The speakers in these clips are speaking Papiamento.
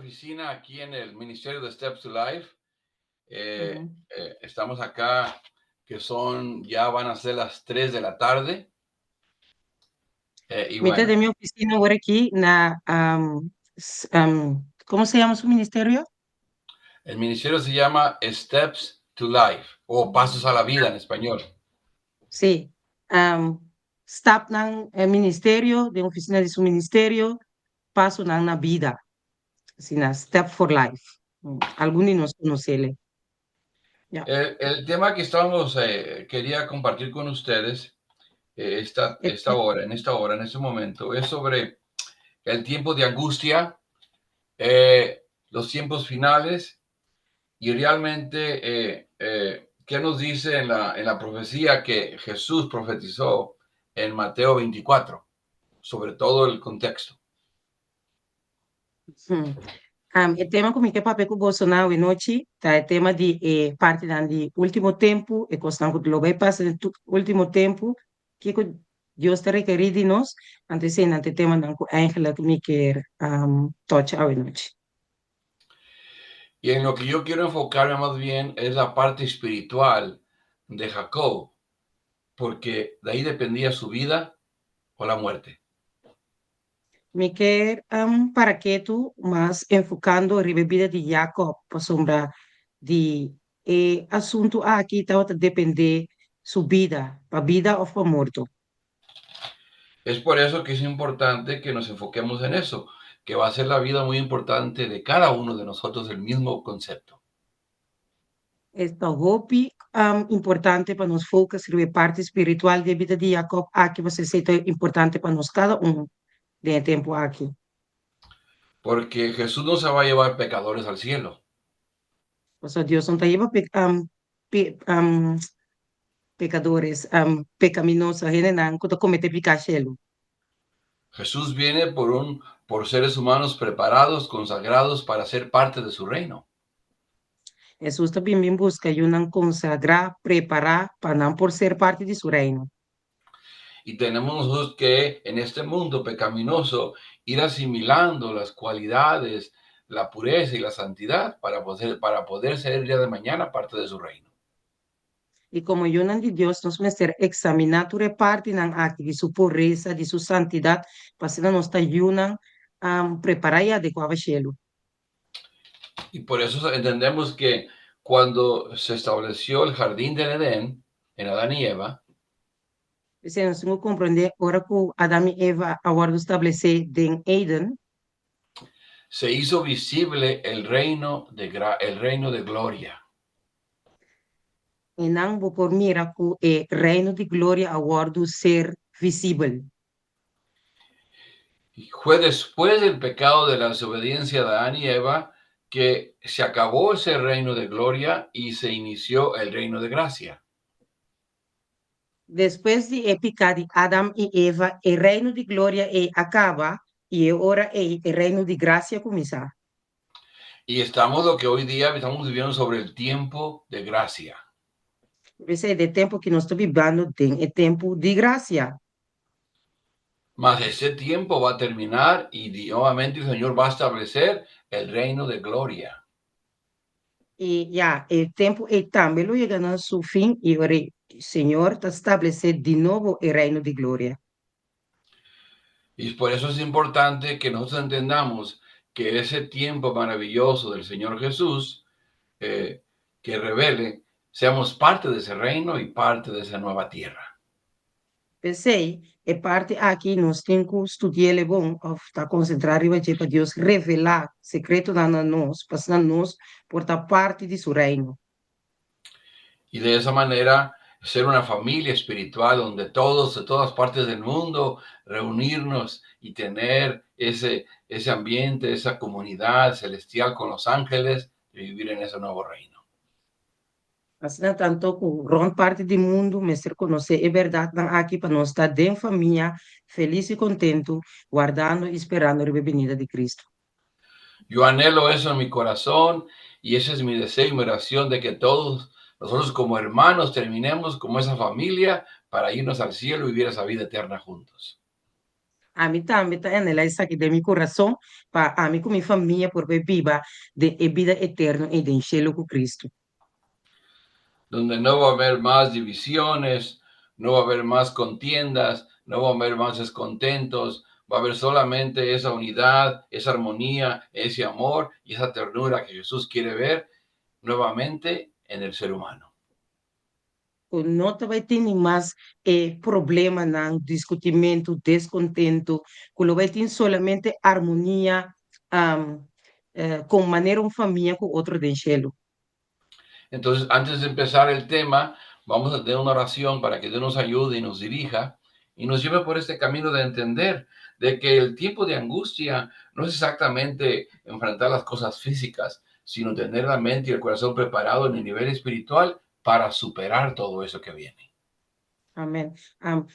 oficina aquí en el Ministerio de Steps to Life. Estamos acá, que son, ya van a ser las 3 de la tarde. Y Mi ta bueno, den mi ofisina awor aki na, ¿cómo se llama su ministerio? El ministerio se llama Steps to Life o Pasos a la Vida en español. Sí. Stapnan ministerio, den ofisina di su ministerio, Pasonan na Bida. Asina, Step for Life. Algun di nos konosé. Ja. El tema que quería compartir con ustedes esta hora, en esta hora, en este momento, es sobre el tiempo de angustia, los tiempos finales y realmente qué nos dice en la profecía que Jesús profetizó en Mateo 24, sobre todo el contexto. E tema ku mi ke papia ku boso awe nochi, ta e tema di parti di último tempu, e kos ku lo bai pasa den último tempu, ku Dios ta rekerí di nos, anto esei ta e tema ku eigenlijk mi ke touch awe nochi. Y en lo que yo quiero enfocarme más bien es la parte espiritual de Jacob, porque de ahí dependía su vida o la muerte. Mi ke para ketu mas enfokando riba bida di Jacob, pasobra di e asuntu aki tabata dependé su bida, pa bida òf pa morto. Es por eso que es importante que nos enfoquemos en eso, que va a ser la vida muy importante de cada uno de nosotros, el mismo concepto. Ta hopi importante pa nos focus riba parti spiritual di bida di Jacob aki, pasobra ta importante pa nos kada un den e tempu aki. Porque Jesús no se va a llevar pecadores al cielo. Pasobra Dios no ta hiba pekadores, pekaminoso, hendenan ku ta kometé piká shelu. Jesús viene por seres humanos preparados, consagrados para ser parte de su reino. Hesus ta bin buska yunan konsagrá, prepará pa nan por ser parti di su reino. Y tenemos nosotros que en este mundo pecaminoso ir asimilando las cualidades, la pureza y la santidad para poder ser el día de mañana parte de su reino. I komo yunan di Dios, nos mester eksaminá tur e partinan aki di su puresa, di su santidat, pa asina nos ta yunan prepará i adekuá pa shelu. Y por eso entendemos que cuando se estableció el jardín del Edén en Adán y Eva, P'esei nos ta komprondé ora ku Adam i Eva a wòrdu establesé den Eden, se hizo visible el reino de gloria. Einan bo por mira ku e reino di gloria a wòrdu ser visibel. Y fue después del pecado de la desobediencia de Adán y Eva que se acabó ese reino de gloria y se inició el reino de gracia. Despues di e piká di Adam i Eva, e reino di gloria ei a kaba i ora e reino di grasia a kuminsá. Y estamos lo que hoy día estamos viviendo sobre el tiempo de gracia. Esei ta e tempu ku nos ta bibando den e tempu di grasia. Mas ese tiempo va a terminar y nuevamente el Señor va a establecer el reino de gloria. I ya, e tempu ei tambe lo yega na su fin i ora Señor ta establesé di nobo e reino di gloria. Y por eso es importante que nosotros entendamos que ese tiempo maravilloso del Señor Jesús, que revele, seamos parte de ese reino y parte de esa nueva tierra. P'esei, e parti aki nos tin ku studia bon, òf ta konsentrá riba dje pa Dios revelá sekretonan na nos, pa nos por ta parti di su reino. Y de esa manera ser una familia espiritual donde todos de todas partes del mundo reunirnos y tener ese ambiente, esa comunidad celestial con los ángeles y vivir en ese nuevo reino. Asina tantu ku rònt parti di mundu, mester konosé e bèrdatnan aki pa nos ta den famia, felis i kontentu, wardando i sperando e benida di Kristu. Yo anhelo eso en mi corazón y ese es mi deseo y mi oración de que todos nosotros como hermanos terminemos como esa familia para irnos al cielo y vivir esa vida eterna juntos. Ami tambe ta anhelá esaki den mi kurason, pa ami ku mi famia por bai biba den e bida eterno ei den shelu ku Kristu. Donde no va a haber mas divisiones, no va a haber mas contiendas, no va a haber más descontentos, va a haber solamente esa unidad, esa armonía, ese amor y esa ternura que Jesús quiere ver nuevamente en el ser humano. Ku no ta bai tini mas e problemanan, diskutimentu, deskontentu, ku lo bai tin solamente armonia, kon manera un famia ku otro den shelu. Entonces, antes de empezar el tema, vamos a tener una oración para que Dios nos ayude y nos dirija y nos lleve por este camino de entender de que el tiempo de angustia no es exactamente enfrentar las cosas físicas, sino tener la mente y el corazón preparado en el nivel espiritual para superar todo eso que viene. Amèn. Am,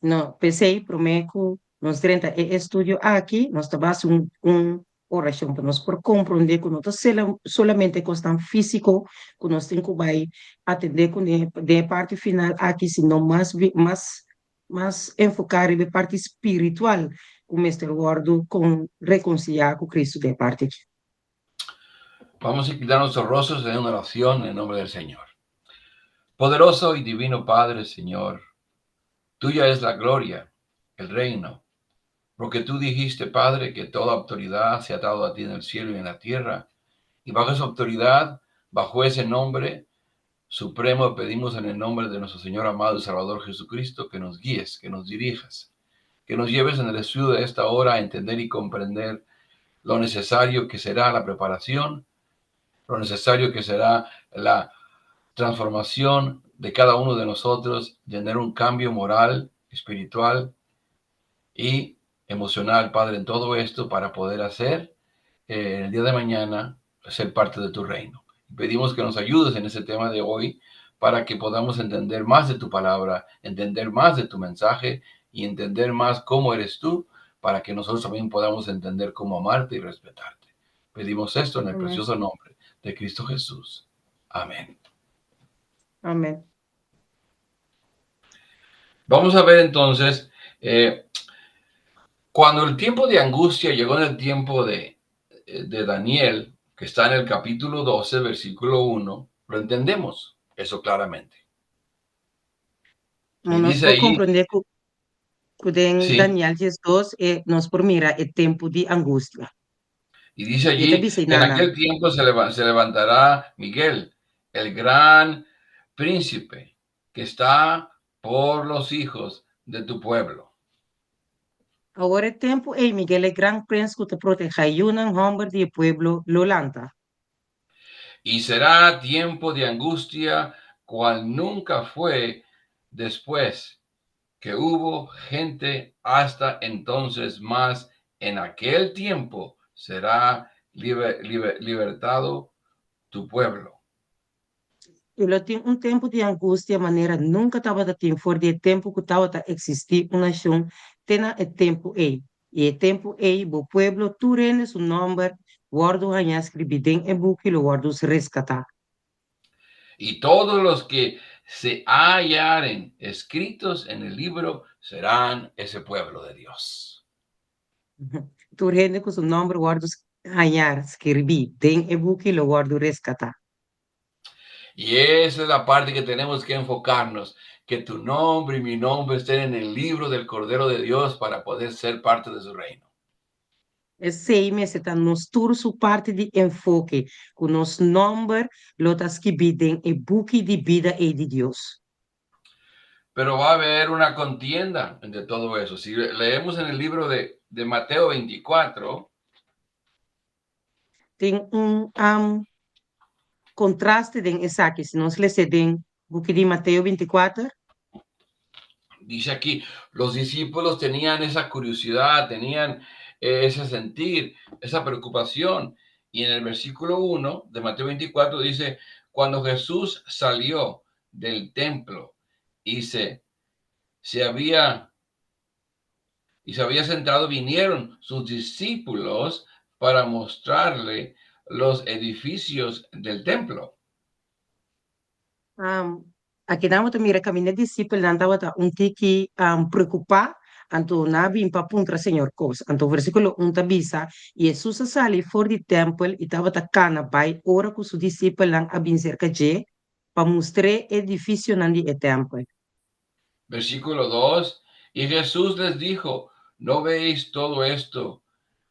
no, p'esei, promé ku nos drenta e estudio aki, nos ta basa un, un orashon pa nos por komprondé ku no ta solamente kosnan físiko ku nos tin ku bai atendé kuné den e parti final aki, sino mas mas mas enfoká riba e parti spiritual ku mester wòrdu kon rekonsiliá ku Kristu den e parti aki. Vamos a inclinar nuestros rostros en una oración en el nombre del Señor. Poderoso y divino Padre, Señor, tuya es la gloria, el reino, porque tú dijiste, Padre, que toda autoridad se ha dado a ti en el cielo y en la tierra, y bajo esa autoridad, bajo ese nombre supremo, pedimos en el nombre de nuestro Señor amado y Salvador Jesucristo que nos guíes, que nos dirijas, que nos lleves en el estudio de esta hora a entender y comprender lo necesario que será la preparación, lo necesario que será la transformación de cada uno de nosotros, tener un cambio moral, espiritual y emocional, Padre, en todo esto para poder hacer el día de mañana ser parte de tu reino. Pedimos que nos ayudes en ese tema de hoy para que podamos entender más de tu palabra, entender más de tu mensaje y entender más cómo eres tú, para que nosotros también podamos entender cómo amarte y respetarte. Pedimos esto en el Amén. precioso nombre de Cristo Jesús. Amén. Amén. Vamos a ver entonces, cuando el tiempo de angustia llegó en el tiempo de Daniel, que está en el capítulo 12, versículo 1, lo entendemos eso claramente. Y Nos dice por ahí, komprondé ku den sí, Daniel 12 nos por mira e tempu di angustia. Y dice I e ta allí, bisa en einan, aquel tiempo se levantará Miguel, el gran príncipe que está por los hijos de tu pueblo. Awor e tempu ei Miguel e gran prens ku ta protehá yunan hòmber di e pueblo lo lanta. Y será tiempo de angustia cual nunca fue después que hubo gente hasta entonces, mas en aquel tiempo será libertado tu pueblo. I lo tin un tempu di angustia manera nunka tabata tin for di e tempu ku tabata eksistí un nashon te na e tempu ei. I e tempu ei bo pueblo tur hende su nòmber wòrdu hañá skribí den e buki lo wòrdu reskatá. Y todos los que se hallaren escritos en el libro serán ese pueblo de Dios. Tur hende ku su nòmber wòrdu hañá skirbí den e buki lo wòrdu reskatá. Y esa es la parte que tenemos que enfocarnos, que tu nombre y mi nombre estén en el libro del Cordero de Dios para poder ser parte de su reino. Esei mester ta nos tur su parti di enfoke, ku nos nòmber lo ta skibí den e buki di bida ei di Dios. Pero va a haber una contienda entre todo eso. Si leemos en el libro de Mateo 24, Tin un kontraste den esaki, si nos lesa den buki di Mateo 24. Dice aquí, los discípulos tenían esa curiosidad, tenían ese sentir, esa preocupación. Y en el versículo 1 de Mateo 24 dice, cuando Jesús salió del templo y se había sentado, vinieron sus discípulos para mostrarle los edificios del templo. Aki nan bo ta mira kaminda disipelnan tabata un tiki preokupá. Anto nan a bin pa puntra Señor kos. Anto versíkulo un ta bisa, I Hesus a sali for di tèmpel i tabata kana bai ora ku su disipelnan a bin serka dje pa mustr'é e edifisionan di e tèmpel. Versíkulo dos, I Hesus les dijo, No veis todo esto?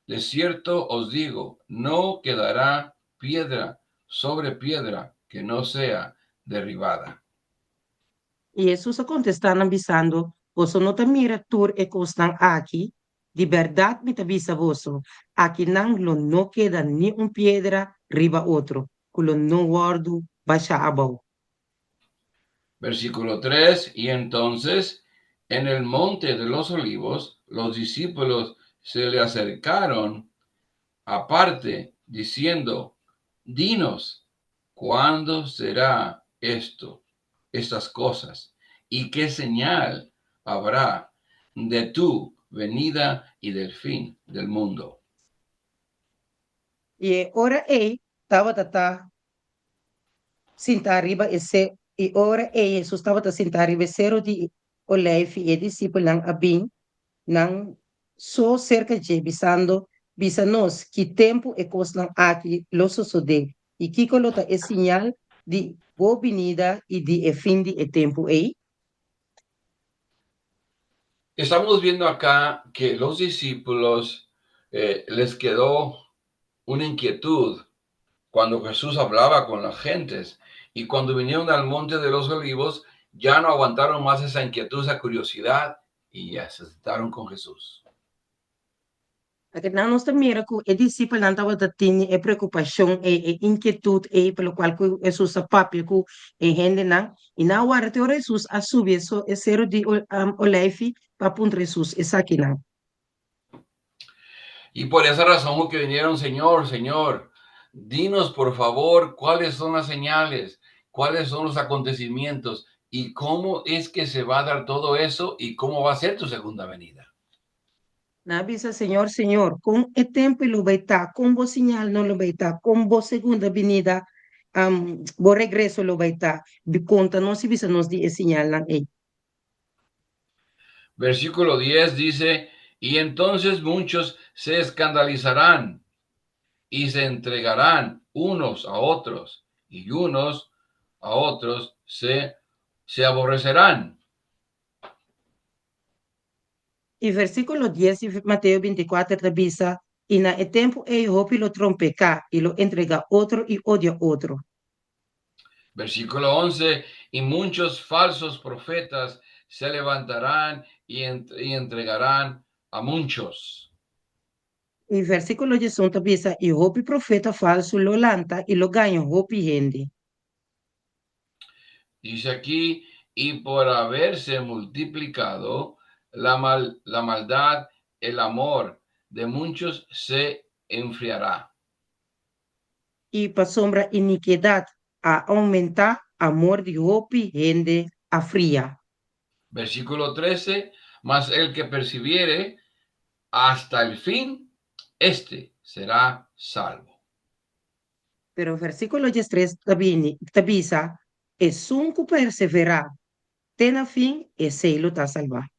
De cierto os digo, no quedará piedra sobre piedra que no sea derribada. I Hesus a kontestá nan bisando, Boso no ta mira tur e kosnan aki? Di bèrdat mi ta bisa boso, akinan lo no keda ni un piedra riba otro ku lo no wòrdu bashá abou. Versíkulo tres, I entonces, en el monte de los Olivos, los disípulos se le acercaron aparte, diciendo, Dinos, cuándo será esto, estas cosas, y qué señal habrá de tu venida y del fin del mundo? I e ora ei tabata ta sintá riba e se i ora ei Hesus tabata sintá riba e seru di Olijf i e disipelnan a bin nan so serka dje, bisando, Bisa nos, ki tempu e kosnan aki lo sosodé, i kiko lo ta e siñal di bo binida i di e fin di e tempu ei? Estamos viendo acá que los discípulos les quedó una inquietud cuando Jesús hablaba con las gentes y cuando vinieron al Monte de los Olivos ya no aguantaron más esa inquietud, esa curiosidad y ya se sentaron con Jesús. Akinan nos ta mira ku e disipelnan tabata tini e preokupashon ei, e inkietut ei pa lokual ku Hesus a papia ku e hendenan. I nan a warda te ora Hesus a subi e seru di Oleifi pa puntra Hesus esakinan. Y por esa razón que vinieron, Señor, Señor, dinos por favor cuáles son las señales, cuáles son los acontecimientos y cómo es que se va a dar todo eso y cómo va a ser tu segunda venida. Nan a bisa, Señor, Señor, kon e tempu lo bai ta? Kon bo siñalnan lo bai ta? Kon bo segunda binida, bo regreso lo bai ta? Konta nos i bisa nos di e siñalnan ei. Versículo 10 dice, Y entonces muchos se escandalizarán y se entregarán unos a otros, y unos a otros se, se aborrecerán. I versíkulo dies di Mateo bintikuater ta bisa, I na e tempu ei hopi lo trompeká i lo entregá otro i odia otro. Versículo 11, Y muchos falsos profetas se levantarán y, y entregarán a muchos. I versíkulo diesun ta bisa, I hopi profeta falsu lo lanta i lo gaña hopi hende. Dice aquí, y por haberse multiplicado la, mal, la maldad, el amor de muchos se enfriará. I pasobra inikidat a oumentá, amor di hopi hende a fria. Versículo 13, Mas el que persiviere hasta el fin, este será salvo. Pero versíkulo diestres ta bini, ta bisa, Esun ku perseverá te na fin, esei lo ta salbá.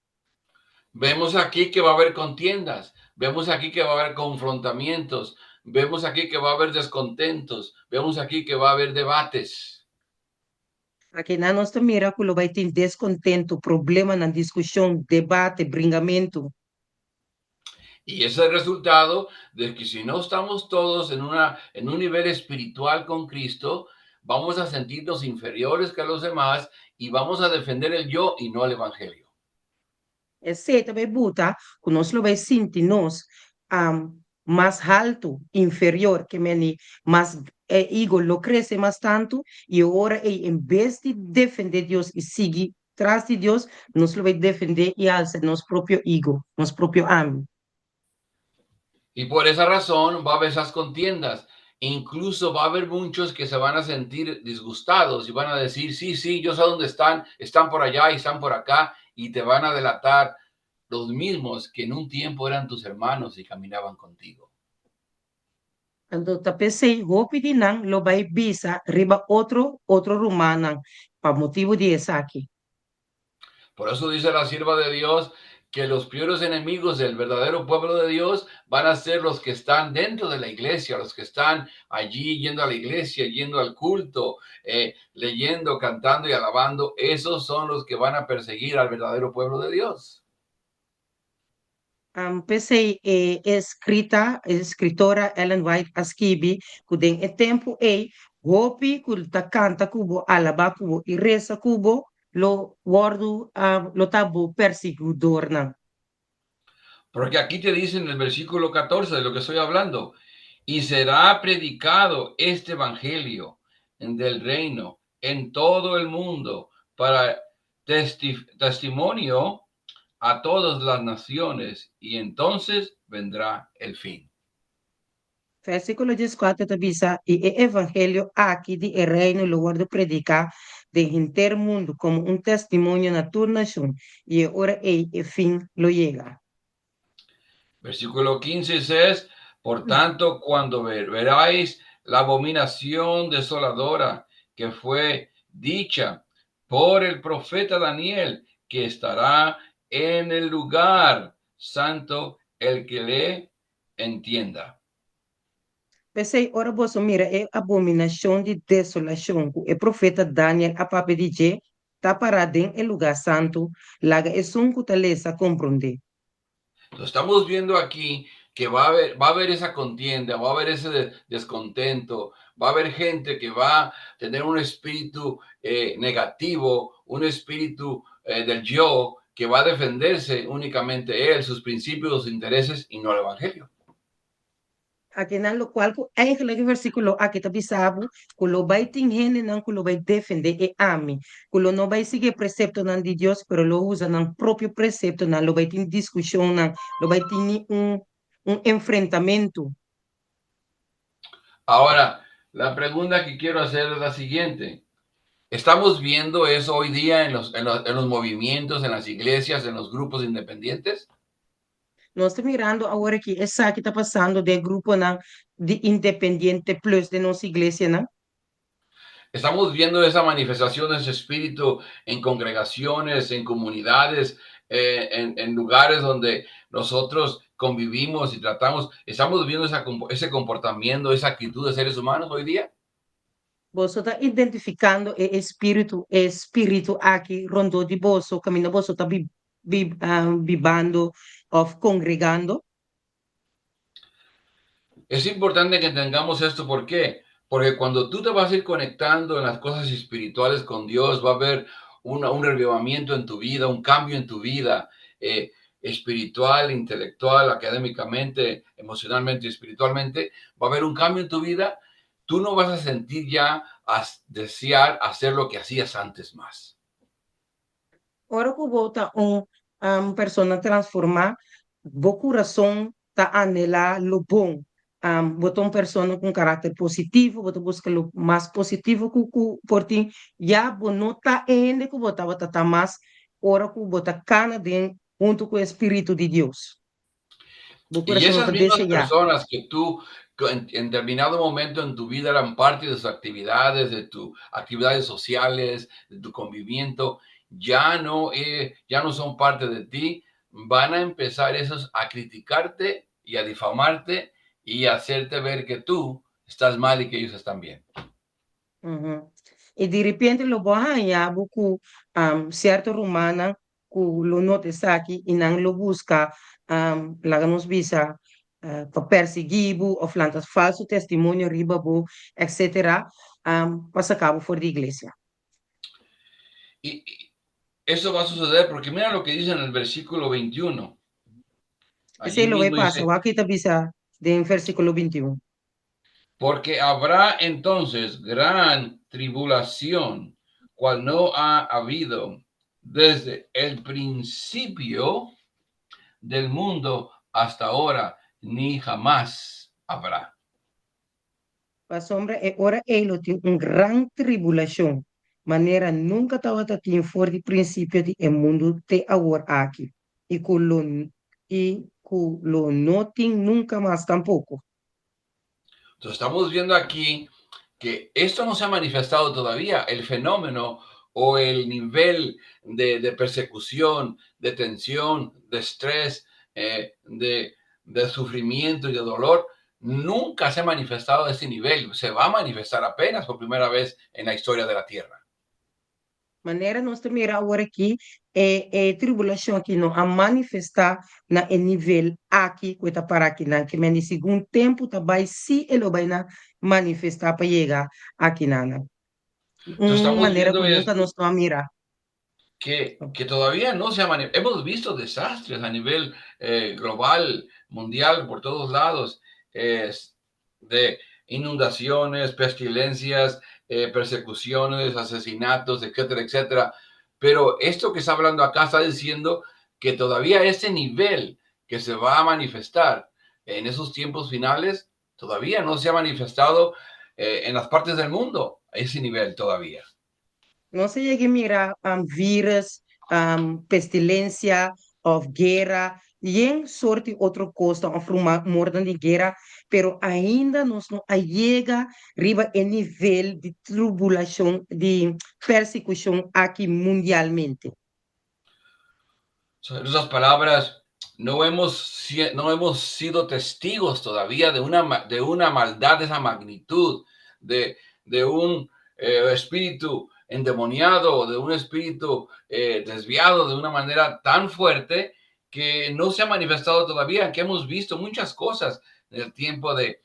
Vemos aquí que va a haber contiendas, vemos aquí que va a haber confrontamientos, vemos aquí que va a haber descontentos, vemos aquí que va a haber debates. Akinan nos ta mira ku lo bai tin deskontentu, problemanan, diskushon, debate, bringamentu. Y ese es el resultado de que si no estamos todos en, una, en un nivel espiritual con Cristo, vamos a sentirnos inferiores que los demás y vamos a defender el yo y no el Evangelio. Esei ta bai buta ku nos lo bai sinti nos mas haltu, inferior, ke meni mas e ego lo krese mas tantu, i e ora ei en bes di defendé Dios i sigui tras di Dios, nos lo bai defendé i alsa nos propio ego, nos propio ami. Y por esa razón va a haber esas contiendas. Incluso va a haber muchos que se van a sentir disgustados y van a decir, sí, sí, yo sé dónde están, están por allá y están por acá, y te van a delatar los mismos que en un tiempo eran tus hermanos y caminaban contigo. Anto ta p'esei hopi di nan lo bai bisa riba otro otro rumannan pa motibu di esaki. Por eso dice la sierva de Dios Que los peores enemigos del verdadero pueblo de Dios van a ser los que están dentro de la iglesia, los que están allí yendo a la iglesia, yendo al culto, leyendo, cantando y alabando. Esos son los que van a perseguir al verdadero pueblo de Dios. P'esei e eskrita, e eskritora Ellen White a skibi ku den e tempu ei hopi ku ta kanta ku bo, alabá ku bo i resa ku bo lo wòrdu, lo ta bo persiguidornan. Porque aquí te dice en el versículo 14 de lo que estoy hablando: "Y será predicado este evangelio del reino en todo el mundo para testimonio a todas las naciones, y entonces vendrá el fin". Versíkulo 14 ta bisa, I e evangelio aki di e reino lo wòrdu prediká den henter mundu komo un testimonio na tur nashon, i e ora ei e fin lo yega. Versículo 15 es: "Por tanto, cuando veráis la abominación desoladora que fue dicha por el profeta Daniel, que estará en el lugar santo, el que lee, entienda". P'esei, ora boso mira e abominashon di desolashon ku e profeta Daniel a papia di dje, ta pará den e lugá santu, laga esun ku ta lesa komprondé. Lo estamos viendo aquí que va a haber esa contienda, va a haber ese descontento, va a haber gente que va a tener un espíritu negativo, un espíritu del yo, que va a defenderse únicamente él, sus principios, sus intereses y no el evangelio. Akinan lokual ku eigenlijk e versíkulo aki ta bisa bo, ku lo bai tin hendenan ku lo bai defendé e ami, ku lo no bai sigui e preseptonan di Dios, pero lo usa nan propio preseptonan, lo bai tin diskushonnan, lo bai tin un enfrentamentu. Ahora, la pregunta que quiero hacer es la siguiente. ¿Estamos viendo eso hoy día en los movimientos, en las iglesias, en los grupos independientes? Nos ta mirando awor ku esaki ta pasando den gruponan di independiente plus di nos iglesianan? Estamos viendo esa manifestación de ese espíritu en congregaciones, en comunidades, en lugares donde nosotros convivimos y tratamos. ¿Estamos viendo ese comportamiento, esa actitud de seres humanos hoy día? Boso ta identifikando e spiritu aki rondó di boso, kaminda boso ta bibando òf kongregando? Es importante que entendamos esto. ¿Por qué? Porque cuando tú te vas a ir conectando en las cosas espirituales con Dios, va a haber un revivamiento en tu vida, un cambio en tu vida espiritual, intelectual, académicamente, emocionalmente y espiritualmente. Va a haber un cambio en tu vida. Tú no vas a sentir ya a desear hacer lo que hacías antes más. Ora ku bo ta un persona transformá, bo kurason ta anhelá lo bon. Bo ta un persona ku karakter positivo, bo ta buska lo mas positivo ku por tin, ya bo no ta hende ku bo tabata mas ora ku bo ta kana den huntu ku e Spiritu di Dios. Bo Y kurason esas ta mismas deseá. personas que tú en determinado momento en tu vida eran parte de sus actividades, de tus actividades sociales, de tu convivimiento, ya no son parte de ti, van a empezar esos a criticarte y a difamarte y a hacerte ver que tú estás mal y que ellos están bien. I di repente lo bo haña bo ku sierto rumannan ku lo nota esaki i nan lo buska laga nos bisa pa persiguí bo òf lanta falsu testimonio riba bo, etc., pa saka bo for di iglesia. Y eso va a suceder porque mira lo que dice en el versículo 21. Esei Allí lo bai mismo pasa, dice: aki ta bisa den versíkulo 21. "Porque habrá entonces gran tribulación, cual no ha habido desde el principio del mundo hasta ahora, ni jamás habrá". Pasobra e ora ei lo tin un gran tribulashon, manera nunka tabatin for di prinsipio di mundu te awor aki, i ku lo no tin nunka mas tampoko. Entonces estamos viendo aquí que esto no se ha manifestado todavía, el fenómeno O el nivel de persecución, de tensión, de estrés, de sufrimiento y de dolor, nunca se ha manifestado a ese nivel. Se va a manifestar apenas por primera vez en la historia de la tierra. Manera nos ta mira awor aki, e tribulashon aki no a manifestá na e nivel aki ku e ta para akinan, ke men di segun tempu ta bai sí e lo bai na manifestá pa yega akinan. Entonces Un estamos manera viendo ku nunka esto nos no a mira. que todavía no se ha manifestado. Hemos visto desastres a nivel global, mundial, por todos lados, de inundaciones, pestilencias, persecuciones, asesinatos, etcétera, etcétera. Pero esto que está hablando acá está diciendo que todavía ese nivel que se va a manifestar en esos tiempos finales, todavía no se ha manifestado en las partes del mundo, a ese nivel todavía. Nos a yega mira virus, pestilensia òf guera, yen sorto di otro kos òf rumornan di guera, pero ainda nos no a yega riba e nivel di tribulashon, di persekushon aki mundialmente. En otras palabras, no hemos sido testigos todavía de una maldad de esa magnitud, de un espíritu endemoniado, de un espíritu desviado de una manera tan fuerte que no se ha manifestado todavía, que hemos visto muchas cosas en el tiempo de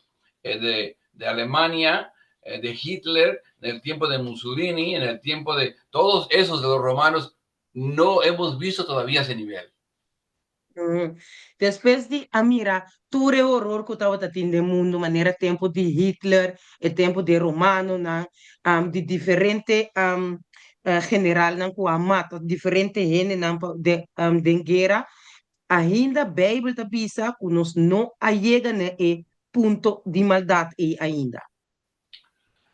Alemania, de Hitler, en el tiempo de Mussolini, en el tiempo de todos esos de los romanos, no hemos visto todavía ese nivel. Despues di a mira tur e horor ku tabata tin den mundu, manera tempu di Hitler, e tempu di romanonan, di diferente generalnan ku a mata diferente hendenan den guera, ainda Beibel ta bisa ku nos no a yega na e punto di maldat ei ainda.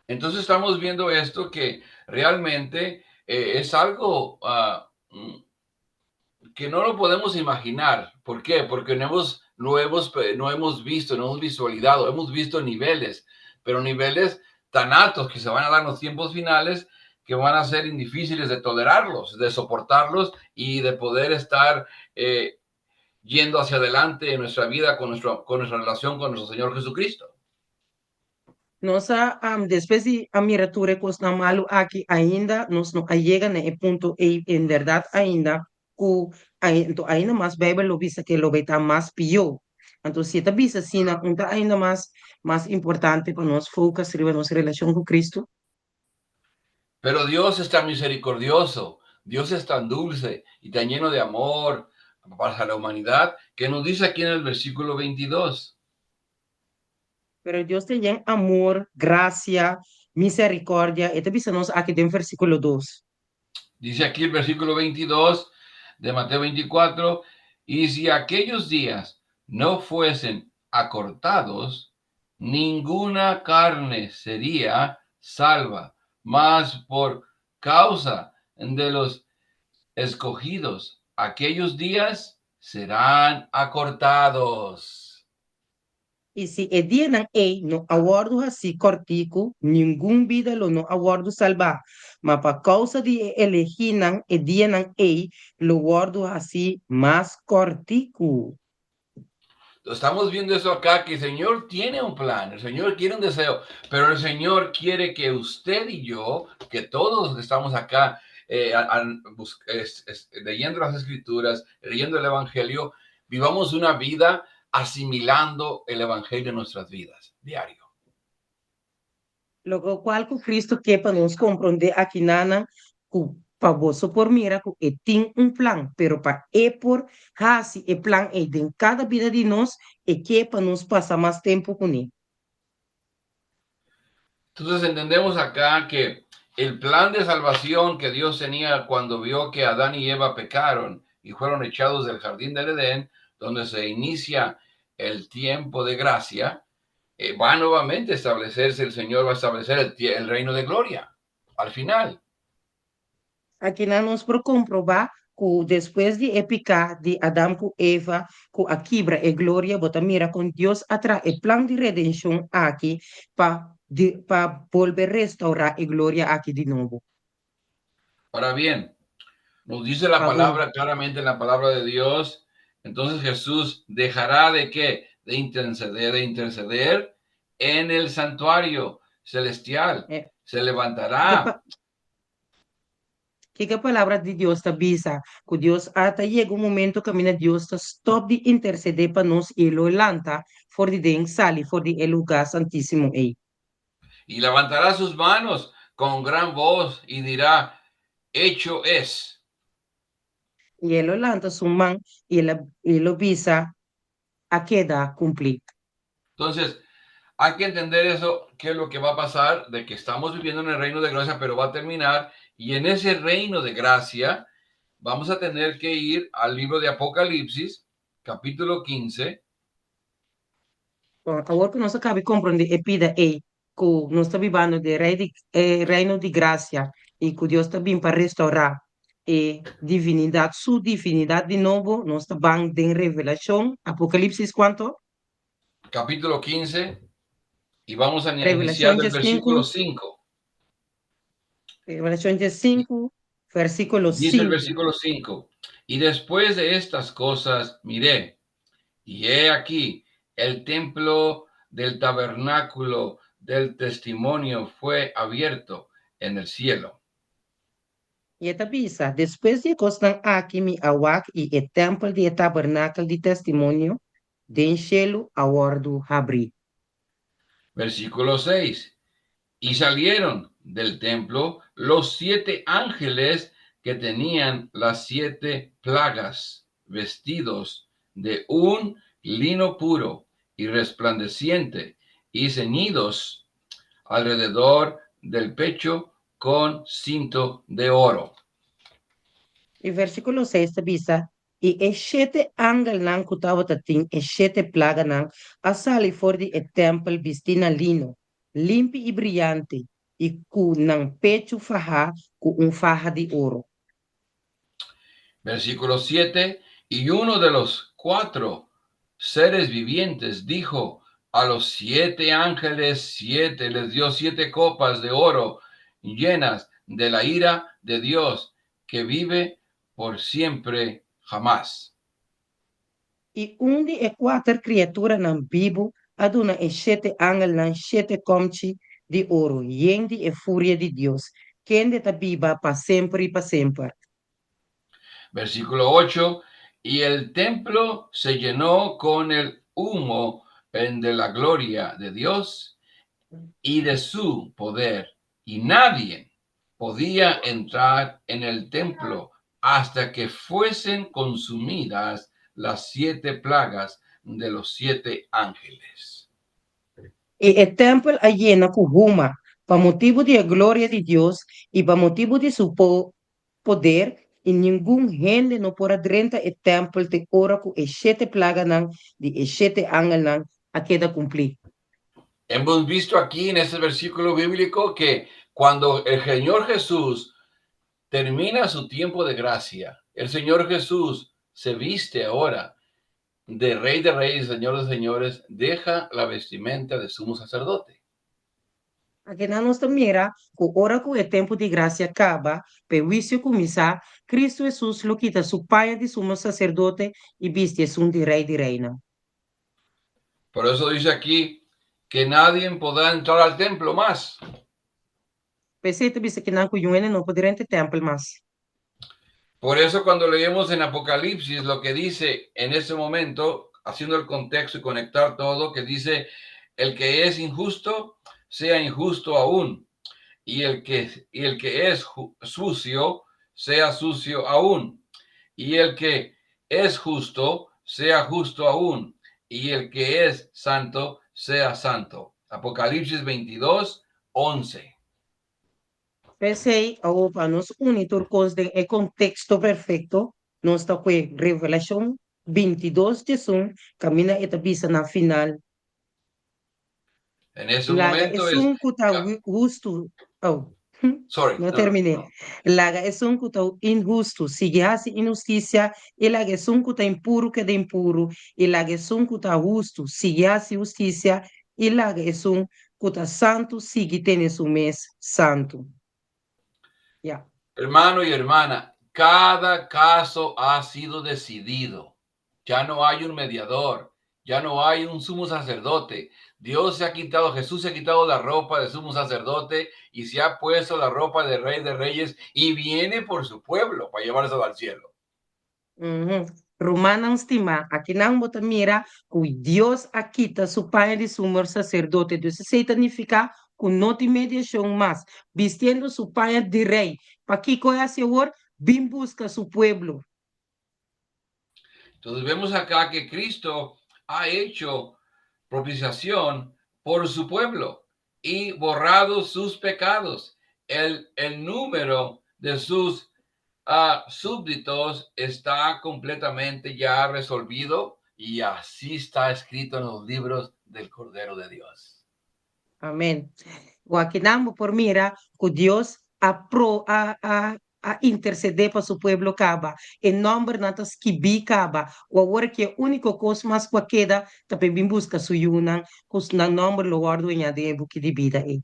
Entonces estamos viendo esto que realmente es algo que no lo podemos imaginar. ¿Por qué? Porque no hemos visto, no hemos visualizado, hemos visto niveles, pero niveles tan altos que se van a dar en los tiempos finales que van a ser difíciles de tolerarlos, de soportarlos y de poder estar yendo hacia adelante en nuestra vida con nuestra relación con nuestro Señor Jesucristo. Nos a, despues di a mira tur e kosnan malu aki ainda, nos no a yega na e punto ei en bèrdat ainda, ku anto ainda mas Beibel lo bisa ku lo bai ta mas pió. Anto si ta bisa asina, un ta ainda mas importante pa nos focus riba nos relashon ku Kristu. Pero Dios es tan misericordioso, Dios es tan dulce y tan lleno de amor para la humanidad, que nos dice aquí en el versículo 22. Pero Dios ta yen amor, grasia, miserikòrdia. E ta bisa nos aki den versíkulo 2. Dice aquí el versículo 22 de Mateo 24: "Y si aquellos días no fuesen acortados, ninguna carne sería salva, mas por causa de los escogidos, aquellos días serán acortados". I si e dianan ei no a wòrdu hasí kòrtiku, ningun bida lo no a wòrdu salbá. Ma pa kousa di e elegínan, e dianan ei lo wòrdu hasí mas kòrtiku. Estamos viendo eso acá, que el Señor tiene un plan, el Señor quiere un deseo, pero el Señor quiere que usted y yo, que todos los que estamos acá leyendo las Escrituras, leyendo el Evangelio, vivamos una vida asimilando el Evangelio en nuestras vidas, diario. Lokual ku Kristu ke pa nos komprondé akinan, ku pa bo por mira ku e tin un plan, pero pa e por hasi e plan ei den kada bida di nos, e ke pa nos pasa mas tempu kuné. Entonces entendemos acá que el plan de salvación que Dios tenía cuando vio que Adán y Eva pecaron y fueron echados del jardín del Edén, donde se inicia el tiempo de gracia, va nuevamente a establecerse, el Señor va a establecer el reino de gloria al final. Akinan nos por komprobá ku despues di e piká di Adam ku Eva, ku a kibra e gloria, bo ta mira kon Dios a traha e plan di redenshon aki pa bolbe restourá e gloria aki di nobo. Ahora bien, nos dice la Pa bon. palabra claramente en la palabra de Dios, entonces Jesús dejará de qué? De interceder en el santuario celestial. Se levantará. Kiko palabra di Dios ta bisa? Ku Dios a ta yega un momento kaminda Dios ta stòp di intersedé pa nos i lo lanta for di den sali for di e lugá santísimo ei. Y levantará sus manos con gran voz y dirá, Hecho es. I e lo lanta su man i e lo bisa, A keda kumplí. Entonces, hay que entender eso, qué es lo que va a pasar, de que estamos viviendo en el reino de gracia, pero va a terminar, y en ese reino de gracia vamos a tener que ir al libro de Apocalipsis, capítulo 15. Bon, awor ku nos a kaba di komprondé e pida ei, ku nos ta bibando den rei di e reino di grasia i ku Dios ta bin pa restourá e divinidat, su divinidat di nobo, nos ta ban den Revelashon, Apokalipsis kuantu? Capítulo 15, y vamos a iniciar Revelashon del djes versículo sinku, 5. Revelashon djes sinku, versíkulo Dice el sinku. versículo 5, y después de estas cosas miré, y he aquí, el templo del tabernáculo del testimonio fue abierto en el cielo. I e ta bisa, Despues di e kosnan aki mi a wak i e tèmpel di e tabernakel di testimonio den shelu a wòrdu habrí. Versículo 6, Y salieron del templo los siete ángeles que tenían las siete plagas, vestidos de un lino puro y resplandeciente, y ceñidos alrededor del pecho con cinto de oro. E versíkulo seis ta bisa, I e shete angelnan ku tabata tin e shete plaganan a sali for di e tèmpel bistí na lino, limpi i briante, i ku nan pechu fahá ku un faha di oro. Versículo 7, Y uno de los cuatro seres vivientes dijo a los siete ángeles, siete, les dio siete copas de oro llenas de la ira de Dios que vive por siempre jamás. I un di e kuater kriaturanan bibu a duna e shete angelnan shete kòmchi di oro yen di e furia di Dios, kende ta biba pa semper i pa semper. Versículo 8, Y el templo se llenó con el humo de la gloria de Dios y de su poder, y nadie podía entrar en el templo hasta que fuesen consumidas las siete plagas de los siete ángeles. I e tèmpel a yena ku huma pa motibu di e gloria di Dios i pa motibu di su poder, i ningun hende no por a drenta e tèmpel te ora ku e shete plaganan di e shete angelnan a keda kumplí. Hemos visto aquí en este versículo bíblico que cuando el Señor Jesús termina su tiempo de gracia, el Señor Jesús se viste ahora de Rey de Reyes, Señor de Señores, deja la vestimenta de sumo sacerdote. Akinan nos ta mira ku ora ku e tempu di grasia kaba, pa e huisio kuminsá, Kristu Hesus lo kita su paña di sumo saserdote i bisti esun di Rei di Reinan. Por eso dice aquí que nadie podrá entrar al templo más. P'esei ta bisa kinan ku yun hende no por drenta e tèmpel mas. Por eso cuando leemos en Apocalipsis lo que dice en ese momento, haciendo el contexto y conectar todo, que dice, el que es injusto, sea injusto aún, y el que es sucio, sea sucio aún, y el que es justo, sea justo aún, y el que es santo, sea santo. Apocalipsis 22, 11. P'esei, awor pa nos uni tur kos den e konteksto perfekto, nos ta kue Revelashon 22 diesun, kaminda e ta bisa na final, En ese Laga momento es esun ku ta hustu, oh, Sorry, no no, terminé. no. Laga esun ku ta inhustu sigui hasi inhustisia, i laga esun ku ta impuru keda impuru, i laga esun ku ta hustu sigui hasi hustisia, i laga esun ku ta santu sigui tene su mes santu. Ya. Hermano y hermana, cada caso ha sido decidido. Ya no hay un mediador, ya no hay un sumo sacerdote. Dios se ha quitado, Jesús se ha quitado la ropa de sumo sacerdote y se ha puesto la ropa de rey de reyes y viene por su pueblo para llevárselo al cielo. Rumannan stimá, akinan bo ta mira ku Dios a kita su paña di sumo saserdote. Dus esei ta nifiká ku no tin mediashon mas. Bistiendo su paña di rei. Pakiko e hasi awor? Bin buska su pueblo. Entonces vemos acá que Cristo ha hecho propiciación por su pueblo y borrado sus pecados. El número de sus súbditos está completamente ya resolvido y así está escrito en los libros del Cordero de Dios. Amèn. Akinan bo por mira ku Dios a pro a a a intersedé pa su pueblo kaba. E nòmbernan ta skibí kaba. Awor ku e úniko kos mas ku keda ta pa bin buska su yunan, ku nan nòmber lo wòrdu añadí den buki di bida ei.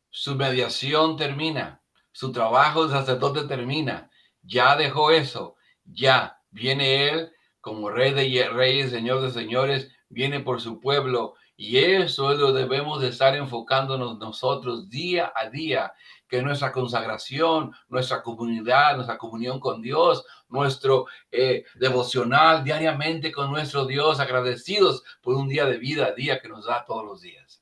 Su mediación termina, su trabajo de sacerdote termina, ya dejó eso, ya viene él como rey de reyes, señor de señores, viene por su pueblo y eso es lo que debemos de estar enfocándonos nosotros día a día, que nuestra consagración, nuestra comunidad, nuestra comunión con Dios, nuestro devocional diariamente con nuestro Dios, agradecidos por un día de vida, día que nos da todos los días.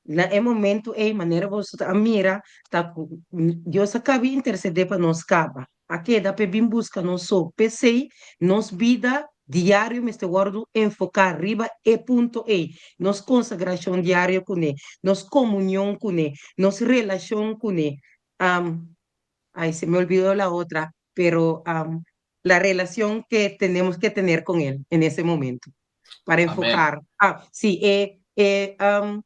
Na e momento ei, manera bo a mira, ta Dios a kaba di intersedé pa nos kaba. A keda pa bin buska nos so. P'esei, nos bida diario mester wòrdu enfoká riba e punto ei. Nos konsagrashon diario kuné, nos komunion kuné, nos relashon kuné. Ay, se me olvidó la otra, pero la relación que tenemos que tener con Él en ese momento, para Amén. enfocar. Ah, sí,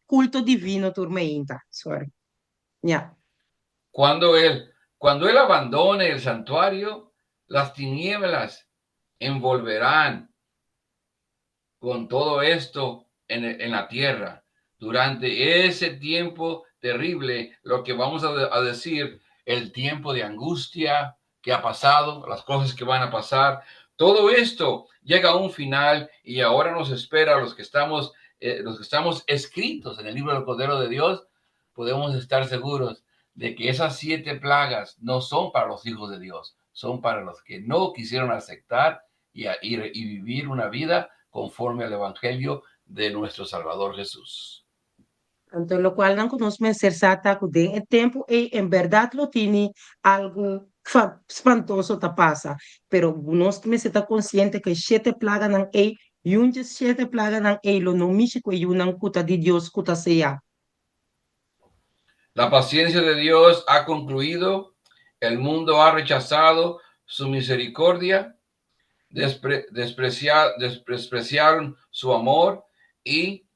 kulto divino tur mainta, sorry. Ya. Cuando él abandone el santuario, las tinieblas envolverán con todo esto en la tierra. Durante ese tiempo terrible, lo que vamos a decir, el tiempo de angustia que ha pasado, las cosas que van a pasar, todo esto llega a un final y ahora nos espera a los que estamos escritos en el libro del Cordero de Dios, podemos estar seguros de que esas siete plagas no son para los hijos de Dios, son para los que no quisieron aceptar y vivir una vida conforme al Evangelio de nuestro Salvador Jesús. Anto, lokual nan ku nos mester sa ta ku den e tempu ei en berdat lo tin algu spantoso ta pasa, pero nos mester ta konsiente ku e shete plaganan ei, niun di e shete plaganan ei lo no mishi ku e yunan ku ta di Dios ku ta seyá. La paciencia de Dios ha concluido, el mundo ha rechazado su misericordia, despreciaron su amor y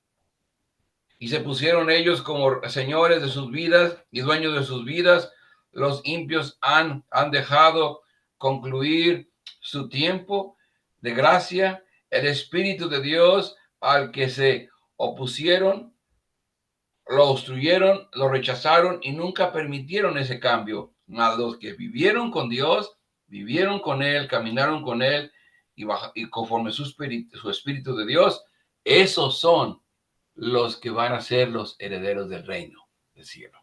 se pusieron ellos como señores de sus vidas y dueños de sus vidas. Los impios han dejado concluir su tiempo de gracia. El Espíritu de Dios al que se opusieron, lo obstruyeron, lo rechazaron y nunca permitieron ese cambio. Mas los que vivieron con Dios, vivieron con Él, caminaron con Él y conforme su espíritu de Dios, esos son los que van a ser los herederos del reino del cielo.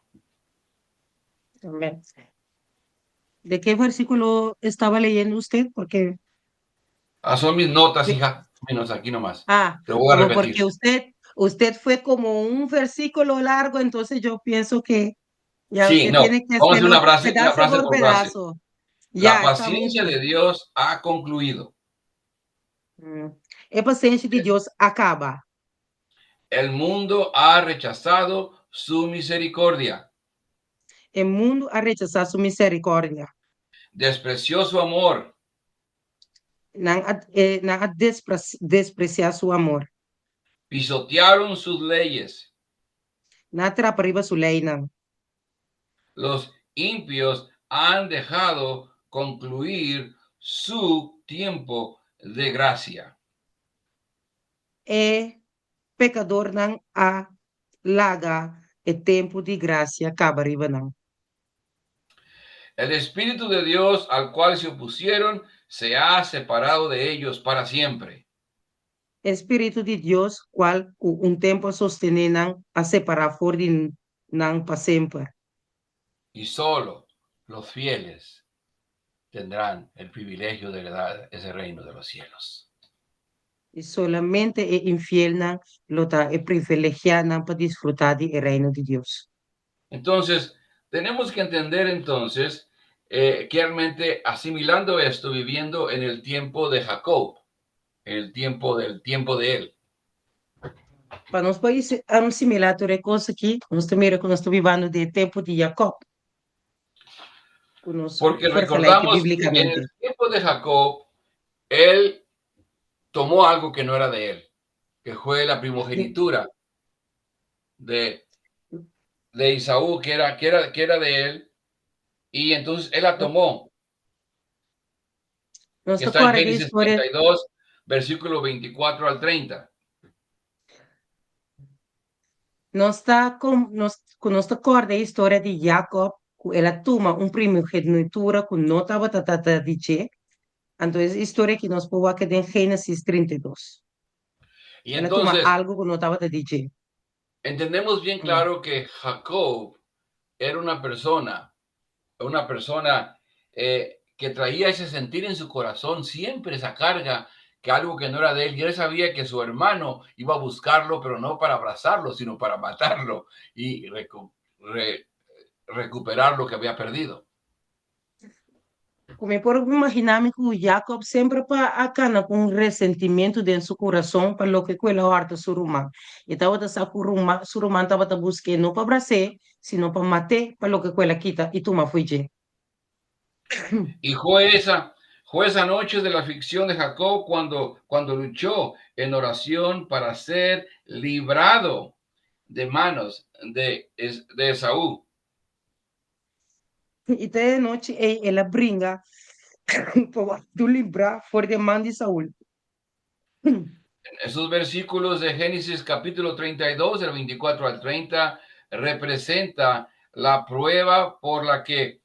Amén. ¿De qué versículo estaba leyendo usted? Porque Ah, son mis notas, hija. Menos aquí nomás. Ah, Te lo voy a como repetir. Porque usted fue como un versículo largo, entonces yo pienso que ya Sí, usted no. tiene que Vamos a hacer una hacerlo frase, una pedazo frase por por frase. pedazo. La Ya, está paciencia mucho. de Dios ha concluido. E pasenshi di Dios a kaba. El mundo ha rechazado su misericordia. E mundu a rechasá su miserikòrdia. Despreció su amor. Nan a, nan a despresiá su amor. Pisotearon sus leyes. Nan a trapa riba su leinan. Los impios han dejado concluir su tiempo de gracia. E pekadornan a laga e tempu di grasia kaba riba nan. El Espíritu de Dios al cual se opusieron se ha separado de ellos para siempre. E Spiritu di Dios, kual ku un tempu a sostené nan, a separá for di nan pa semper. Y solo los fieles tendrán el privilegio de heredar ese reino de los cielos. I solamente e infielnan lo ta e privilegiánan pa disfrutá di e Reino di Dios. Entonces, tenemos que entender entonces que realmente asimilando esto, viviendo en el tiempo de Jacob, el tiempo del tiempo de él. Pa nos por asimilá tur e kos akí, nos ta mira ku nos ta bibando den e tempu di Jakòb. Ku nos Porque vergelijke recordamos que en bíblikamente. el tiempo de Jacob, él tomó algo que no era de él, que fue la primogenitura de Esaú, que era de él, y entonces él la tomó. Nos Que ta está en kòrda e Génesis historia. 32, versículo 24 al 30. Nos ta kon nos ku nos ta kòrda e historia di Jacob ku el a tuma un primogenitura ku no tabata tata di dje. Anto e historia ki nos por wak den Génesis 32. Y El a tuma entonces algu ku no tabata di dje. entendemos bien claro que Jacob era una persona que traía ese sentir en su corazón, siempre esa carga, que algo que no era de él, y él sabía que su hermano iba a buscarlo, pero no para abrazarlo, sino para matarlo y recuperar lo que había perdido. Ku mi por imaginá mi ku Jacob semper pa a kana ku un resentimentu den su kurason pa loke ku el a hòrta su ruman. E tabata sa ku ruma su ruman tabata busk'é no pa bras'é, sino pa mat'é pa loke ku el a kita i tuma fo'i dje. Y fue esa noche de la aflicción de Jacob cuando luchó en oración para ser librado de manos de Esaú. I te e nochi ei el a bringa pa wòrdu librá for di e man di Saul. Esos versículos de Génesis capítulo 32, del 24 al 30, representa la prueba por la que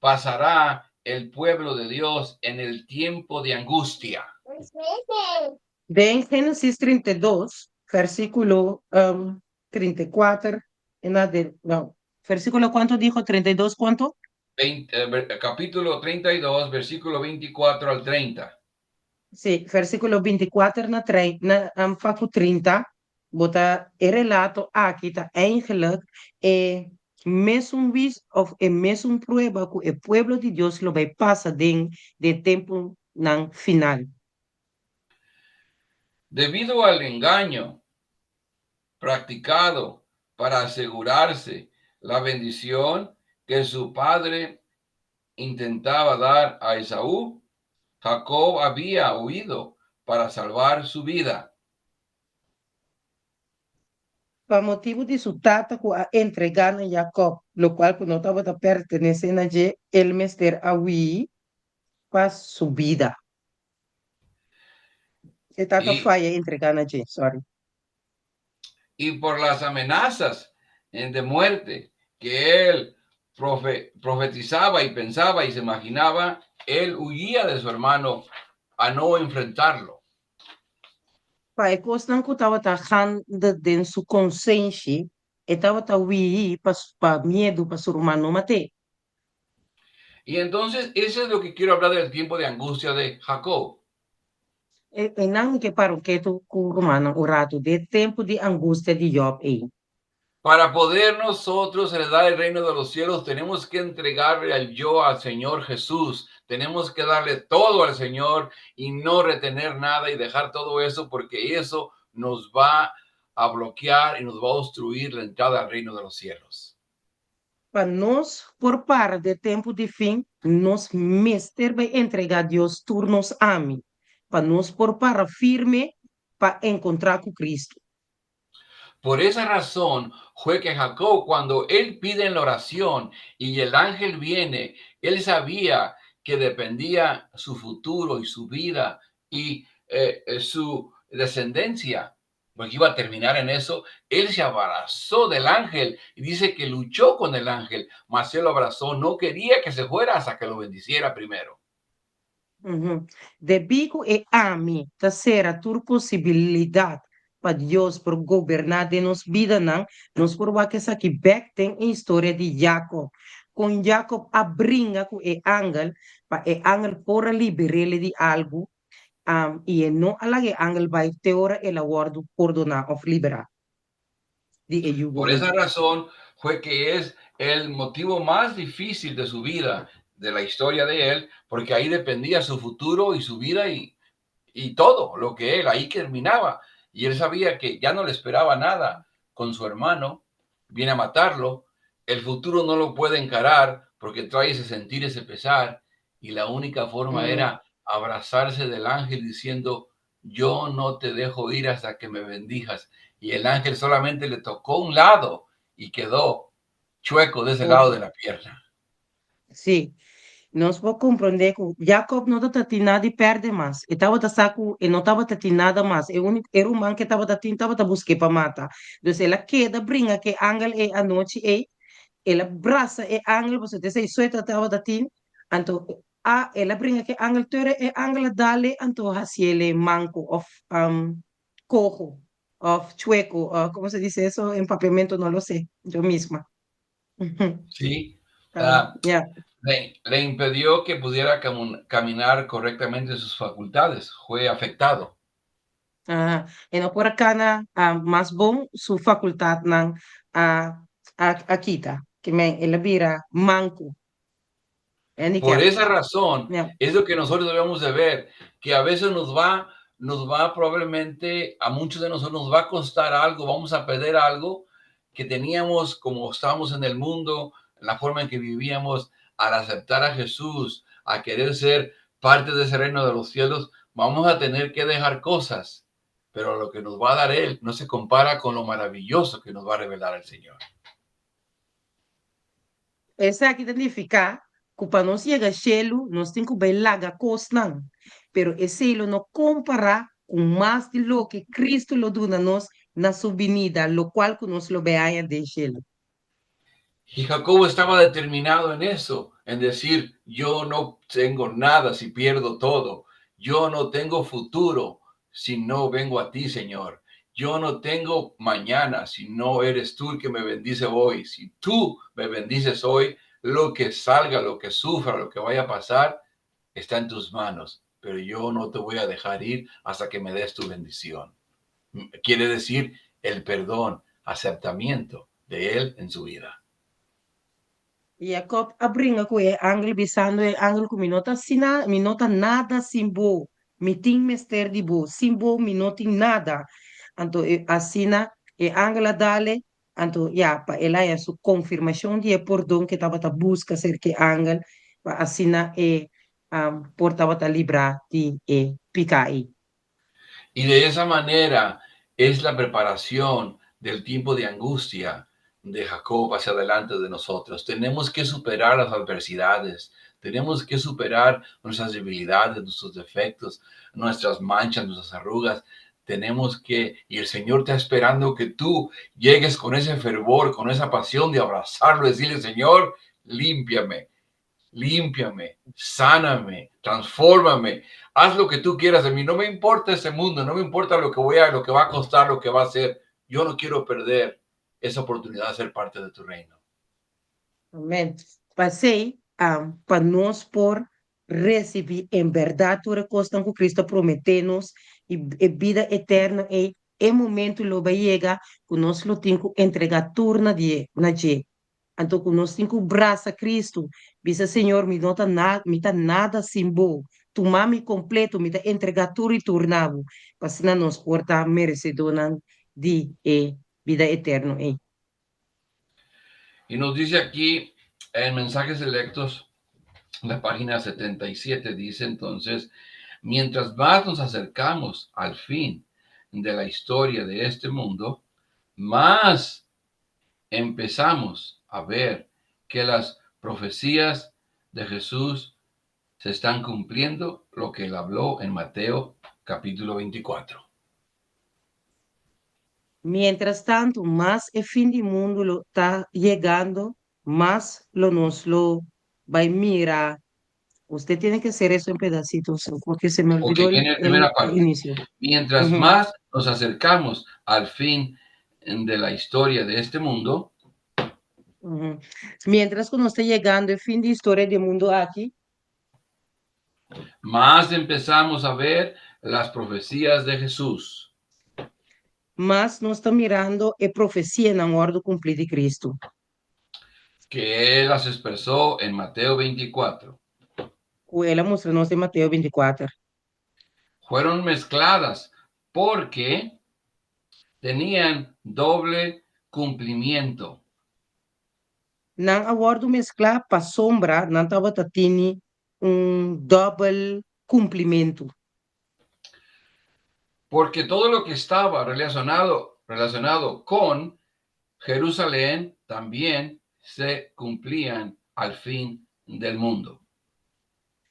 pasará el pueblo de Dios en el tiempo de angustia. Den Génesis 32, versíkulo 34, en no, versíkulo kuantu dijo? 32, kuantu? 20, capítulo 32, versículo 24 al 30. Sí, versíkulo 24 na, na pa ku 30, bo ta e relato aki ta eigenlijk e mesun wis of e mesun prueba ku e pueblo di Dios lo bai pasa den e tempunan final. Debido al engaño practicado para asegurarse la bendición que su padre intentaba dar a Esaú, Jacob había huido para salvar su vida. Pa motibu di su tata ku a entregá na Jacob, lokual ku no tabata pertenesé na dje, el mester a hui pa su bida. E tata faya entregá na dje, sorry. Y por las amenazas de muerte que él profetizaba y pensaba y se imaginaba, él huía de su hermano a no enfrentarlo. Pa e kosnan ku tabata ganda den su konsenshi, e tabata hui pa miedu pa su ruman no mat'é. Y entonces, eso es lo que quiero hablar del tiempo de angustia de Jacob. E nan ke para ketu ku rumannan un ratu den tempu di angustia di Job ei. Para poder nosotros heredar el reino de los cielos, tenemos que entregarle al yo al Señor Jesús. Tenemos que darle todo al Señor y no retener nada y dejar todo eso, porque eso nos va a bloquear y nos va a obstruir la entrada al reino de los cielos. Pa nos por para den tempu di fin, nos mester bai entregá Dios tur nos ami. Pa nos por para firme pa enkontrá ku Kristu. Por esa razón fue que Jacob, cuando él pide en la oración y el ángel viene, él sabía que dependía su futuro y su vida y su descendencia. Porque iba a terminar en eso. Él se abrazó del ángel y dice que luchó con el ángel, mas él lo abrazó, no quería que se fuera hasta que lo bendiciera primero. Debí ku e ami ta sera tur posibilidat pa Dios por goberná den nos bidanan, nos por wak esaki bèk den e historia di Jakob. Kon Jakob a bringa ku e angel pa e angel por a liber'é di algu, i e no a laga e angel bai te ora el a wòrdu pordoná òf liberá di e yugo Por ei. esa razón fue que es el motivo más difícil de su vida, de la historia de él, porque ahí dependía su futuro y su vida y todo lo que él ahí terminaba. Y él sabía que ya no le esperaba nada con su hermano, viene a matarlo, el futuro no lo puede encarar porque trae ese sentir, ese pesar, y la única forma era abrazarse del ángel diciendo, yo no te dejo ir hasta que me bendigas. Y el ángel solamente le tocó un lado y quedó chueco de ese lado de la pierna. Sí, nos por komprondé ku Jacob no tabata tin nada di pèrdè mas. E tabata sa ku e no tabata tin nada mas. E úniko, e ruman ku e tabata tin tabata busk'é pa mata. Dus el a keda bringa ku e angel ei anochi ei. El a brasa e angel pasobra ta esei so e tabata tin. Anto a el a bringa ku e angel tur e angel a dal-e anto hasiel manko òf koho òf chueko, ¿cómo se dice eso en papiamento? No lo sé, yo misma. Sí. Le impidió que pudiera caminar correctamente sus facultades. Fue afectado. Ah, e no por a kana mas bon, su fakultatnan a kita. Ke men el a bira manko. Por esa razón es lo que nosotros debemos de ver, que a veces nos va probablemente, a muchos de nosotros nos va a costar algo, vamos a perder algo que teníamos como estábamos en el mundo, la forma en que vivíamos, al aceptar a Jesús, a querer ser parte de ese reino de los cielos, vamos a tener que dejar cosas, pero lo que nos va a dar Él no se compara con lo maravilloso que nos va a revelar el Señor. Esaki ta nifiká ku pa nos yega shelu, nos tin ku bai laga kosnan. Pero esei lo no kompará ku mas di loke Kristu lo duna nos na su binida, lokual ku nos lo bai haña den shelu. Y Jacob estaba determinado en eso, en decir, yo no tengo nada si pierdo todo, yo no tengo futuro si no vengo a ti, Señor. Yo no tengo mañana si no eres tú el que me bendice hoy. Si tú me bendices hoy, lo que salga, lo que sufra, lo que vaya a pasar, está en tus manos. Pero yo no te voy a dejar ir hasta que me des tu bendición. Quiere decir el perdón, aceptamiento de él en su vida. Jacob a bringa ku e angel bisando e angel ku mi no ta sina, mi no ta nada sin bo, mi tin mester di bo, sin bo mi no tin nada. Anto e asina e angel a dale, anto ya pa el haña su konfirmashon di e pordon ku e tabata buska serka e angel, pa asina e por tabata librá di e piká ei. Y de esa manera es la preparación del tiempo de angustia de Jacob hacia adelante de nosotros. Tenemos que superar las adversidades, tenemos que superar nuestras debilidades, nuestros defectos, nuestras manchas, nuestras arrugas. Tenemos que, y el Señor está esperando que tú llegues con ese fervor, con esa pasión de abrazarlo y decirle, Señor, límpiame, límpiame, sáname, transfórmame, haz lo que tú quieras de mí. No me importa ese mundo, no me importa lo que voy a, lo que va a costar, lo que va a ser. Yo no quiero perder esa oportunidad de ser parte de tu reino. Amèn. P'esei, pa nos por risibí en berdat tur e kosnan ku Kristu a prometé nos i e bida eterno ei, e momento lo bai yega ku nos lo tin ku entregá tur na die, na dje. Anto ku nos tin ku brasa Kristu, bisa Señor, mi no ta na, mi ta nada sin bo. Tuma mi kompleto, mi ta entregá tur i tur na bo, pa asina nos por ta meresedónan di e bida eterno ei. Y nos dice aquí en Mensajes Selectos, la página 77, dice entonces, mientras más nos acercamos al fin de la historia de este mundo, más empezamos a ver que las profecías de Jesús se están cumpliendo, lo que él habló en Mateo capítulo 24. Mientras tantu, mas e fin di mundu lo ta yegando, mas lo nos lo bai mira. Usted tiene que hacer eso en pedacitos, porque se me Ok, olvidó viene la el primera parte. inicio. Mientras Ujú. más nos acercamos al fin de la historia de este mundo, Ujú. Mientras ku nos ta yegando e fin di historia di e mundu aki, más empezamos a ver las profecías de Jesús. Mas nos ta mirando e profesianan wòrdu kumplí di Kristu. Que él las expresó en Mateo 24. Ku el a mustra nos den Mateo 24. Fueron mezcladas porque tenían doble cumplimiento. Nan a wòrdu mesklá pasobra nan tabata tini un dòbel kumplimentu. Porque todo lo que estaba relacionado con Jerusalén también se cumplían al fin del mundo.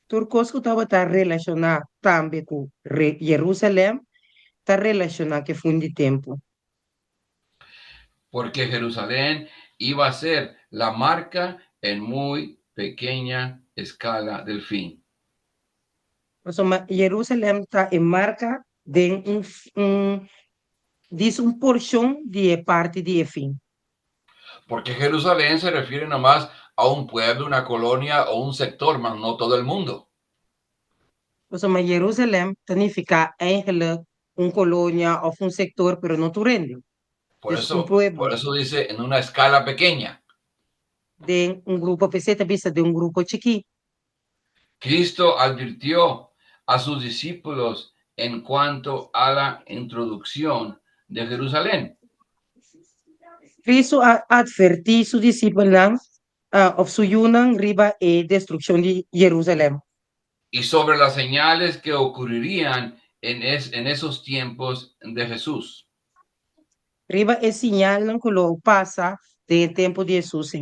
Tur kos ku tabata relashoná tambe ku Jerusalèm ta relashoná ku e fin di tempu. Porque Jerusalén iba a ser la marca en muy pequeña escala del fin. Pasobra Jerusalèm ta e marka den un djis un porshon di e parti di e fin. Porque Jerusalén se refiere nomás a un pueblo, una colonia o un sector, mas no todo el mundo. Pasobra Jerusalèm ta nifiká eigenlijk un kolonia òf un sektor, pero no tur hende. Por Es un eso, pueblo. por eso dice en una escala pequeña. Den un grupo, p'esei ta bisa den un grupo chikí. Cristo advirtió a sus discípulos en cuanto a la introducción de Jerusalén. Cristo a atvertí su disipelnan òf su yunan riba e destrukshon di Jerusalèm. Y sobre las señales que ocurrirían en esos tiempos de Jesús. Riba e señalnan ku lo pasa den e tempu di Hesus.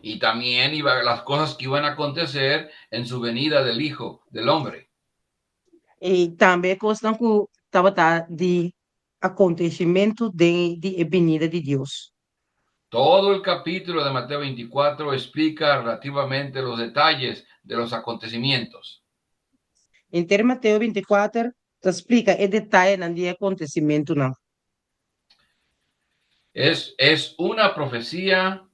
Y también iba las cosas que iban a acontecer en su venida del Hijo del Hombre. I tambe kosnan ku tabata di akontesimentu den di e binida di Dios. Todo el capítulo de Mateo 24 explica relativamente los detalles de los acontecimientos. Henter Mateo 24 ta splika e detayenan di e akontesimentunan. Es una profecía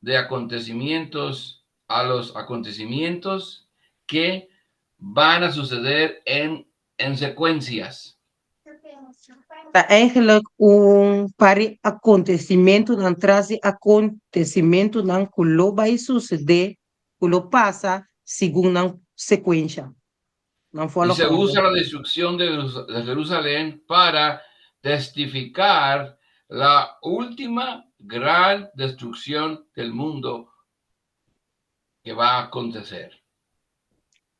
de acontecimientos a los acontecimientos que van a suceder en secuencias. Ta eigenlijk un par di akontesimentunan tras di akontesimentunan ku lo bai susedé, ku lo pasa segun nan sekuensha, nan Y se volgorde. Usa la destrucción de Jerusalén para testificar la última gran destrucción del mundo que va a acontecer.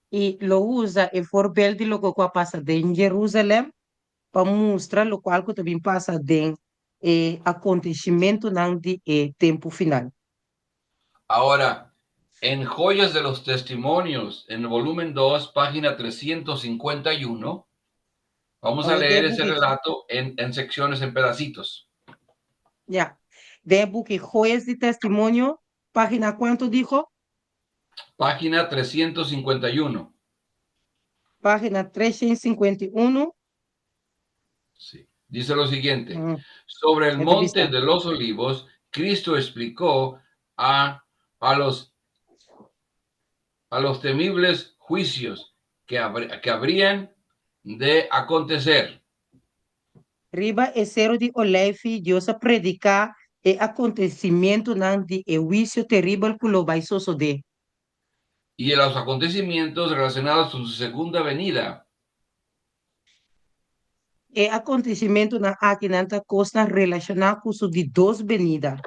I lo usa e voorbeeld di loke ku a pasa den Jerusalèm pa mustra lokual ku ta bin pasa den e akontesimentunan di e tempu final. Ahora, en Joyas de los Testimonios, en el volumen 2, página 351, vamos a Awor, leer den ese buki, relato en secciones, en pedacitos. Ya. Den buki Joyas di Testimonio, página kuantu dijo? Página 351. Página 351. Sí. Dice lo siguiente: Sobre el E ta monte bisa. De los Olivos, Cristo explicó a los temibles juicios que habrían de acontecer. Riba e Seru di Oleifi, Dios a prediká e akontesimentunan di e huisio teribel ku lo bai sosodé. Y de los acontecimientos relacionados con su segunda venida. E akontesimentunan akinan ta kosnan relashoná ku su di dos benida.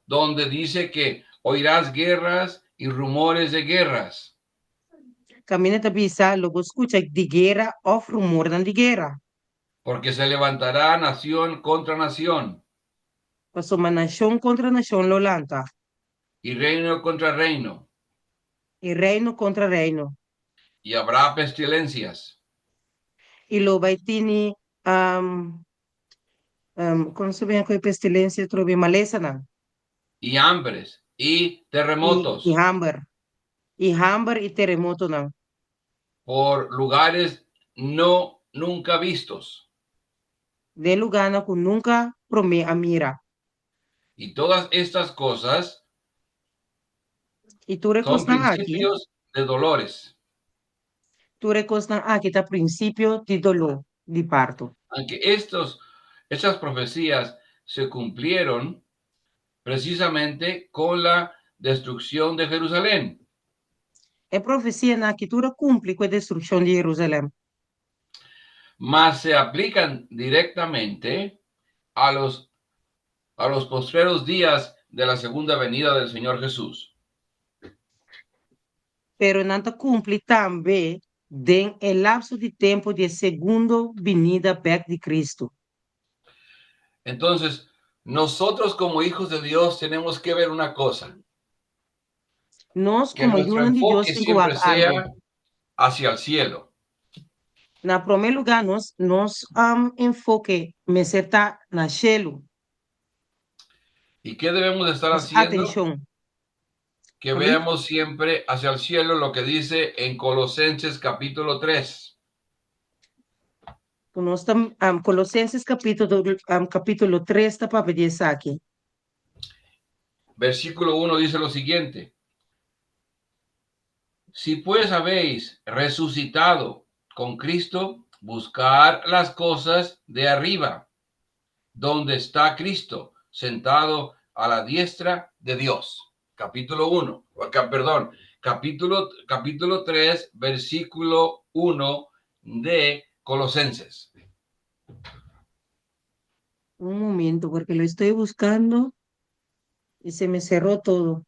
Donde dice que oirás guerras y rumores de guerras. Kaminda ta bisa lo bo skucha di guera òf rumornan di guera. Porque se levantará nación contra nación Pasobra nashon kontra nashon lo lanta. Y reino contra reino. I reino kontra reino. Y habrá pestilencias I lo bai tini Kon su bin ku e pestilensia trobe malesanan. I hambres i terremotos. I hamber. I hamber i teremotonan. Por lugares no nunca vistos. Den lugánan ku nunka promé a mira. I todas estas cosas. I tur e son kosnan aki. Principios de dolores. Tur e kosnan aki ta prinsipio di doló di parto. Aunque estos, estas profecías se cumplieron precisamente con la destrucción de Jerusalén. E profesianan aki tur a kumpli ku e destrukshon di Jerusalèm. Mas se aplican directamente a los postreros días de la segunda venida del Señor Jesús. Pero nan ta kumpli tambe den e lapso di tempu di e segundo binida bèk di Kristu. Entonces, nosotros como hijos de Dios tenemos que ver una cosa. Nos Que komo nuestro yunan di Dios enfoque tin ku wak siempre algu. sea hacia el cielo. Na promé lugá nos nos enfoke mester ta na shelu. ¿Y qué debemos de estar Nos haciendo? atenshon. Que Amén. Veamos siempre hacia el cielo lo que dice en Colosenses capítulo 3. Ku nos ta Kolosenses kapítulo kapítulo 3 ta papia di esaki. Versículo 1 dice lo siguiente: Si pues habéis resucitado con Cristo, buscar las cosas de arriba, donde está Cristo, sentado a la diestra de Dios. Capítulo 1, perdón, capítulo 3, versículo 1 de Colosenses. Un momento, porque lo estoy buscando y se me cerró todo.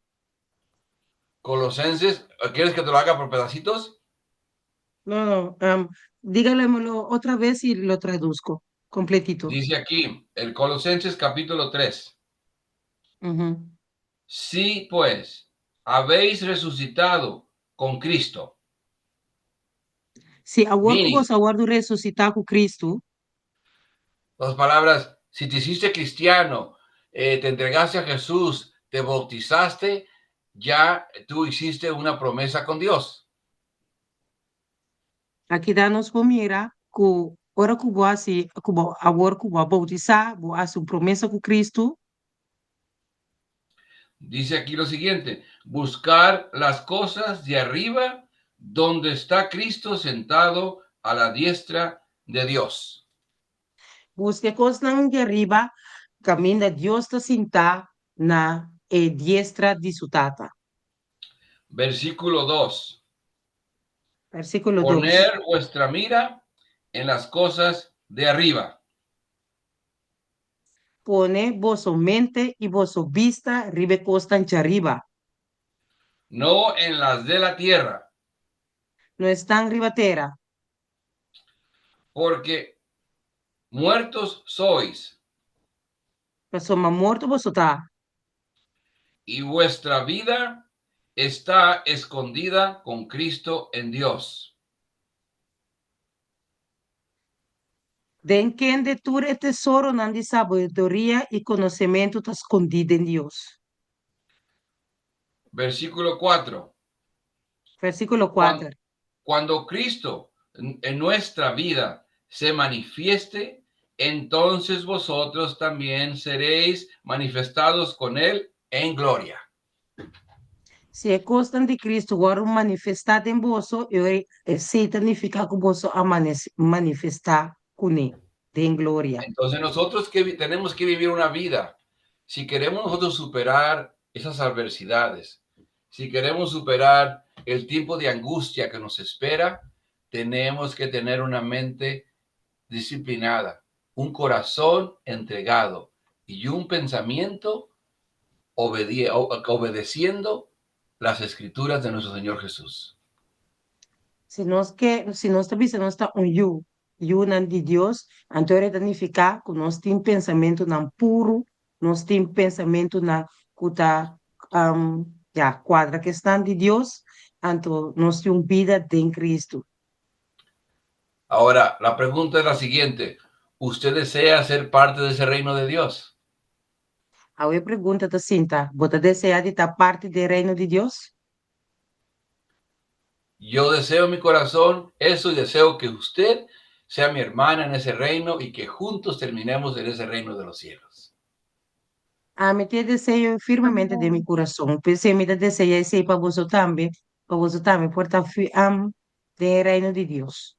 Colosenses, ¿quieres que te lo haga por pedacitos? No, no, dígamelo otra vez y lo traduzco completito. Dice aquí, el Colosenses capítulo 3. Ujú. Si pues habéis resucitado con Cristo. Si awor ku Mini. boso a wòrdu resusitá ku Kristu. Las palabras, si te hiciste cristiano, te entregaste a Jesús, te bautizaste, ya tú hiciste una promesa con Dios. Aki dan nos por mira ku ora ku bo hasi, ku bo awor ku bo a boutisá, bo hasi un promesa ku Kristu. Dice aquí lo siguiente: buscar las cosas de arriba, donde está Cristo sentado a la diestra de Dios. Buska e kosnan di ariba, kaminda Dios ta sintá na e diestra di su Tata. Versículo 2. Versíkulo dos. Poner vuestra mira en las cosas de arriba. Pone boso mente i boso bista riba e kosnan djariba. No en las de la tierra. No esnan riba tera. Porque muertos sois. Pasobra morto boso ta. Y vuestra vida está escondida con Cristo en Dios. Den kende tur e tesoronan di sabiduria i konosementu ta skondí den Dios. Versículo 4. Versíkulo kuater. Cuando Cristo en nuestra vida se manifieste, entonces vosotros también seréis manifestados con él en gloria. Si e kosnan di Cristo wòrdu manifestá den boso, e esei ta nifiká ku boso a manifestá kuné den gloria. Entonces nosotros que tenemos que vivir una vida, si queremos nosotros superar esas adversidades, si queremos superar el tiempo de angustia que nos espera, tenemos que tener una mente disciplinada, un corazón entregado y un pensamiento obedeciendo las escrituras de nuestro Señor Jesús. Si nos ke, si nos ta bisa nos ta un yu, yunan di Dios, anto e ta nifiká ku nos tin pensamentunan puru, nos tin pensamentunan ku ta ya kuadra ku esnan di Dios, anto nos tin un bida den Kristu. Ahora, la pregunta es la siguiente. ¿Usted desea ser parte de ese reino de Dios? Awor e pregunta ta sinta, Bo ta deseá di ta parti di e Reino di Dios? Yo deseo en mi corazón eso y deseo que usted sea mi hermana en ese reino y que juntos terminemos en ese reino de los cielos. Ami tin e deseo firmemente den mi kurason, p'esei mi ta deseá esei pa boso tambe, pa boso tambe por ta fiam den e Reino di Dios.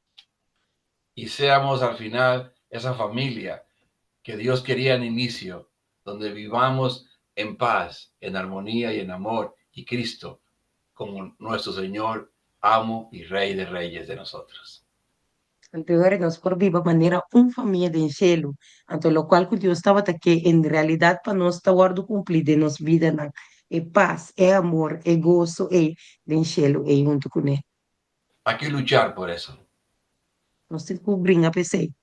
Y seamos al final esa familia que Dios quería en inicio, donde vivamos en paz, en armonía y en amor, y Cristo como nuestro Señor, amo y Rey de Reyes de nosotros. Anto ora nos por biba manera un famia den shelu, anto lokual ku Dios tabata ke en realidat pa nos ta wòrdu kumplí den nos bidanan, e pas, e amor, e goso ei den shelu ei huntu kuné. Hay que luchar por eso. Nos tin ku bringa pa esei.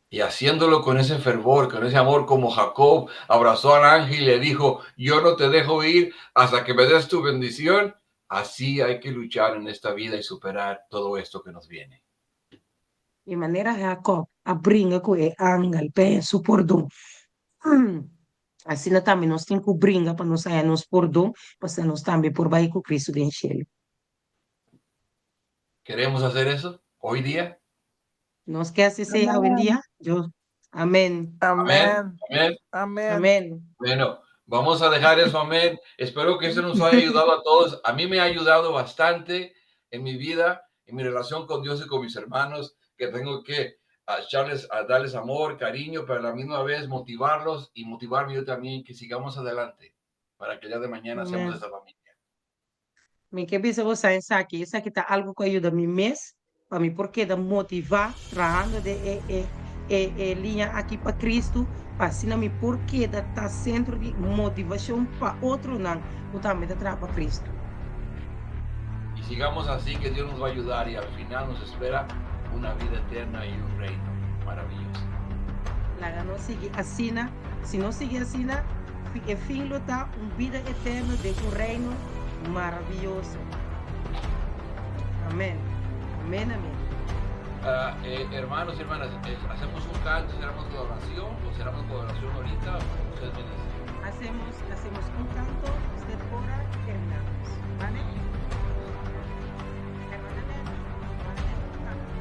Y haciéndolo con ese fervor, con ese amor, como Jacob abrazó al ángel y le dijo, yo no te dejo ir hasta que me des tu bendición. Así hay que luchar en esta vida y superar todo esto que nos viene. E manera Jacob a bringa ku e angel pa haña su pordon, asina tambe nos tin ku bringa pa nos haña nos pordon, pa asina nos tambe por bai ku Cristo den shelu. ¿Queremos hacer eso hoy día? Nos ke hasi esei awendia? Yo, amén. Amén. Amén. Amén. Amén. Bueno, vamos a dejar eso, amén. Espero que eso nos haya ayudado a todos. A mí me ha ayudado bastante en mi vida, en mi relación con Dios y con mis hermanos, que tengo que echarles, a darles amor, cariño, pero a la misma vez motivarlos y motivarme yo también, que sigamos adelante para que el día de mañana seamos Amén. esa familia. Mi ke bisa bo sa esaki, esaki ta algu ku a yuda mi mes pa mi por keda motivá trahando den e e e e liña aki pa Cristo, pa asina mi por keda ta sentro di motivashon pa otronan ku tambe ta traha pa Cristo. Y sigamos así que Dios nos va a ayudar y al final nos espera una vida eterna y un reino maravilloso. Laga nos sigui asina, si nos sigui asina, e fin lo ta un bida eterno den un reino maraviyoso. Amen. Amen, amen. Hermanos y hermanas, hacemos un canto, cerramos con oración, o cerramos con oración ahorita, como ustedes me dicen. Hacemos, hacemos un canto, usted ora y terminamos. ¿Vale? Hermana Nelly, hermana Nelly, un canto.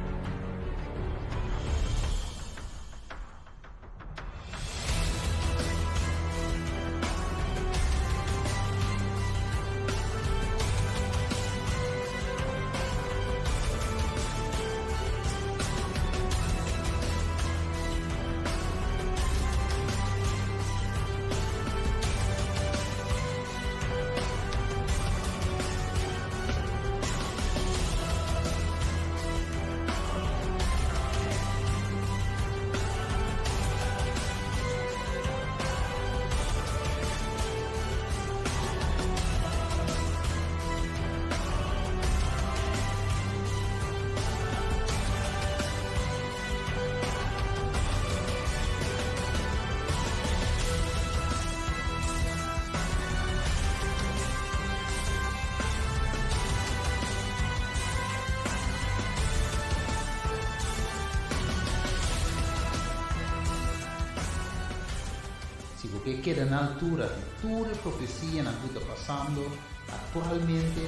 Si bo ke keda na altura di tur e profesianan ku ta pasando aktualmente,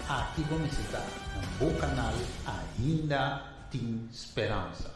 aki bo mester ta na bo kanal Ainda Tin Speransa.